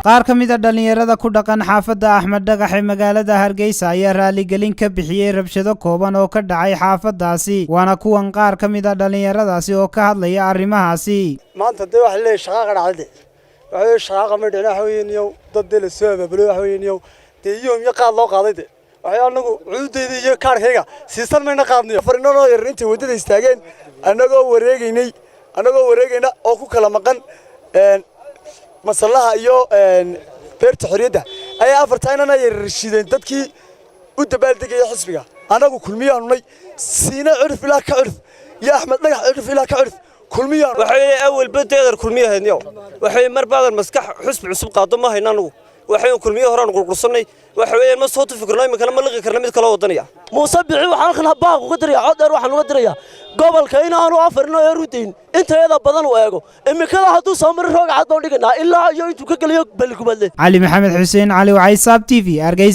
Qaar ka mid a dhallinyarada ku dhaqan xaafadda Axmed Dhagax ee magaalada Hargeysa ayaa raaligelin ka bixiyey rabshado kooban oo ka dhacay xaafaddaasi. Waana kuwan qaar ka mid a dhallinyaradaasi oo ka hadlaya arrimahaasi. Maanta dee waxa leeyahay shaqaaqa dhacday. Waxa weeye shaqaaqa ma dhicin. Waxa weeye niyow, dad dee la soo abaabulay. Waxa weeye niyow, dee iyo qaad loo qaaday. Dee waxay anagu cududeyda iyo kaarkayga siisan mayna qaadniyo. Farinanoo yar intay waddada istaageen, annagoo wareegayna oo ku kala maqan masallaha iyo Beerta Xorriyadda, ayaa afartaa inana yar shideen dadkii u dabaaldegaya xisbiga. Annagu Kulmiyaanu nay, siina cirif ilaa ka cirif iyo Axmed Dhagax cirif ilaa ka cirif Kulmiyaan. Waxay awalba deedar Kulmiye haydniyo. Waxay mar baadan maskax xusbi cusub qaado ma hayna. Anugu waxay Kulmiye horaan qurqursannay. Waxa weeyaan ma soo tufi karno iminkana, ma liqi karna mid kaloo wadanaya. Muuse Bixi waxaan halkan baaq uga diraya, cod dheer waxaan uga dirayaa gobolka inaanu afarino eer u dayn, intayada badan u eego. Iminkada hadduu soo marin, rooga cad baan dhiganaa ilaa iyo intuu ka geliyo Baligubadle. Cali Maxamed Xuseen Cali Wacaysaab, TV, Hargeysa.